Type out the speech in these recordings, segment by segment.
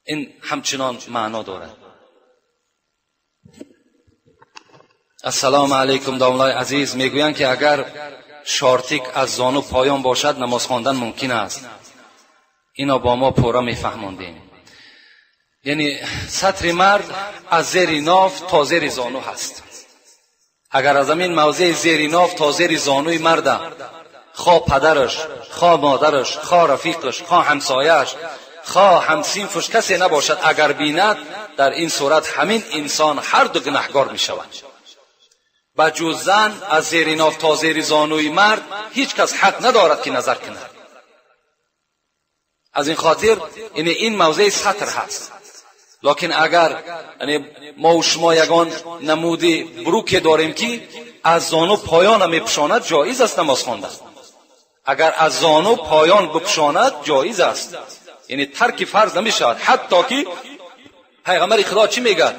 این همچنان معنا دارد. السلام علیکم داملای عزیز، میگویند که اگر شارتیک از زانو پایان باشد نماز خواندن ممکن است. اینا با ما پورا میفهماندیم. یعنی سطر مرد از زیر ناف تا زیر زانو هست. اگر از همین موضع زیر ناف تا زیر زانوی مرد، خواه پدرش، خواه مادرش، خواه رفیقش، خواه همسایه‌اش، خواه همسینفش کسی نباشد، اگر بیند در این صورت همین انسان هر دو گناهگار می شود. بجز زن از زیر ناف تا زیر زانوی مرد هیچ کس حق ندارد که نظر کند. از این خاطر این موضع سطر هست. لکن اگر ما و شما یگان نمودی بروک داریم که از زانو پایان میپوشاند، جایز است نماز خواندن. اگر از زانو پایان بپوشاند جایز است، یعنی ترک فرض نمیشود. حتی که پیغمبر خدا چی میگه؟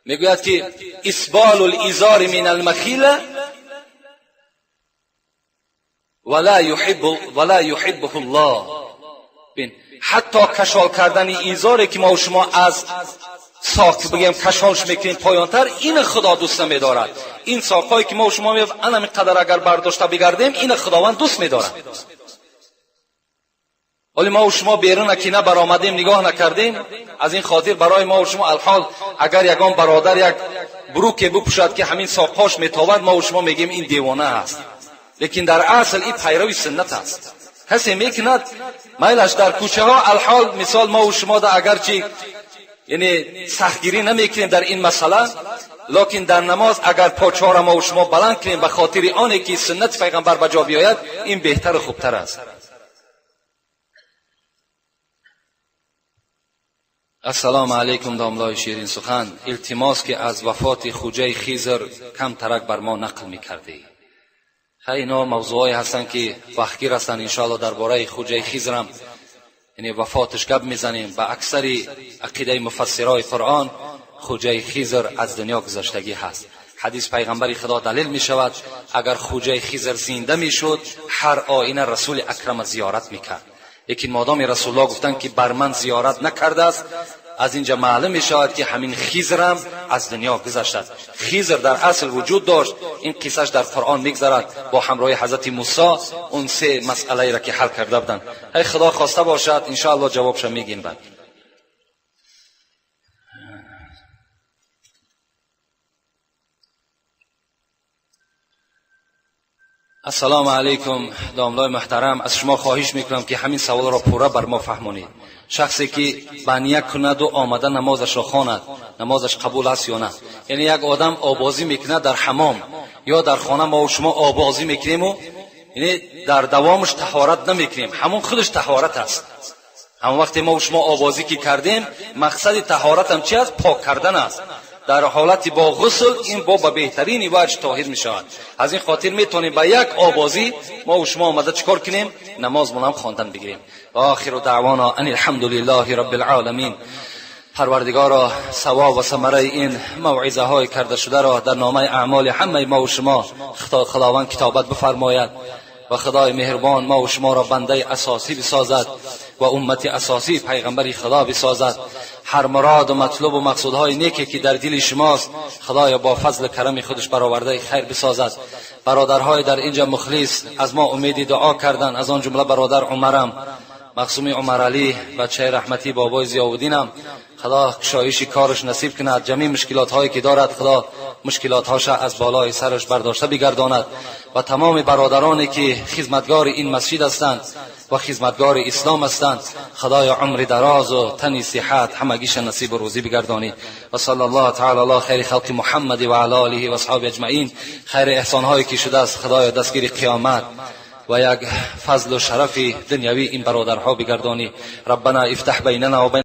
میگوید که اسبال الازار من المخیله ولا یحبه الله. بین حتی کشال کردن ایزاری که ما و شما از ساق بگیم کشالش میکنیم پایانتر، این خدا دوست نمیدارد. این ساقهایی که ما و شما میگیم این قدر اگر برداشته بگردیم، این خداوند دوست میدارد. ولی ما و شما بیرون که نه برآمدیم نگاه نکردیم، از این خاطر برای ما و شما الحال اگر یگان برادر یک بروک بپوشد که همین ساقهاش میتابد، ما و شما میگیم این دیوانه است. لیکن در اصل این پیروی سنت است. کسی میکند میلش در کوچه ها الحال مثال ما و شما در اگرچه یعنی سختگیری نمیکنیم در این مسئله، لکن در نماز اگر پاچه را ما و شما بلند کنیم به خاطر آنه که سنت پیغمبر به جا بیاید، این بهتر و خوبتر است. السلام علیکم داملای شیرین سخن، التماس که از وفات خوجه خیزر کم ترک بر ما نقل میکردی. اینا موضوعی هستن که وقتگیر هستن. انشاءالله درباره خوجه خیزرم یعنی وفاتش گپ میزنیم. به اکثر عقیده مفسرای قرآن خوجه خیزر از دنیا گذشتگی هست. حدیث پیغمبر خدا دلیل میشود اگر خوجه خیزر زنده میشد هر آینه رسول اکرم زیارت میکرد، لیکن مادام رسول الله گفتن که بر من زیارت نکرده است، از اینجا معلوم می شود که همین خیزرم از دنیا گذشته است. خیزر در اصل وجود داشت، این قصهش در قرآن میگذرد با همراه حضرت موسی اون سه مسئله را که حل کرده بودند. ای خدا خواسته باشد ان شاء الله جوابش میگیم بعد. السلام علیکم داملای محترم، از شما خواهش میکنم که همین سوال را پوره بر ما فهمونید. شخصی که بنیه کند و آمده نمازش را خواند، نمازش قبول است یا نه؟ یعنی یک آدم آبازی میکند در حمام یا در خانه، ما و شما آبازی میکنیم و یعنی در دوامش طهارت نمیکنیم، همون خودش طهارت است. همون وقتی ما و شما آبازی که کردیم، مقصد طهارت هم چی است؟ پاک کردن است. در حالت با غسل این با به بهترین وجه طاهر می شود. از این خاطر میتونیم با یک آبازی ما و شما آمده چیکار کنیم؟ نماز هم خواندن بگیریم. و آخر دعوانا ان الحمد لله رب العالمین. پروردگارا ثواب و ثمره این موعظه های کرده شده را در نامه اعمال همه ما و شما خداوند کتابت بفرماید و خدای مهربان ما و شما را بنده اساسی بسازد و امت اساسی پیغمبر خدا بسازد. هر مراد و مطلوب و مقصودهای نیکی که در دل شماست خدایا با فضل کرم خودش برآورده خیر بسازد. برادرهای در اینجا مخلص از ما امیدی دعا کردن، از آن جمله برادر عمرم مقسوم عمر علی بچه رحمتی بابای ضیاءالدینم، خدا کشایش کارش نصیب کند، جمعی مشکلات هایی که دارد خدا مشکلات هاش از بالای سرش برداشته بگرداند و تمام برادرانی که خدمتگار این مسجد هستند و خدمتگار اسلام هستند خدای عمر دراز و تنی صحت همگیش نصیب و روزی بگردانید. و صلی الله تعالی علی خیر خلق محمد و علی آله و اصحاب اجمعین. خیر احسان هایی که شده است خدای دستگیر قیامت و یک فضل و شرف دنیوی این برادرها بگردانی. ربنا افتح بیننا و بین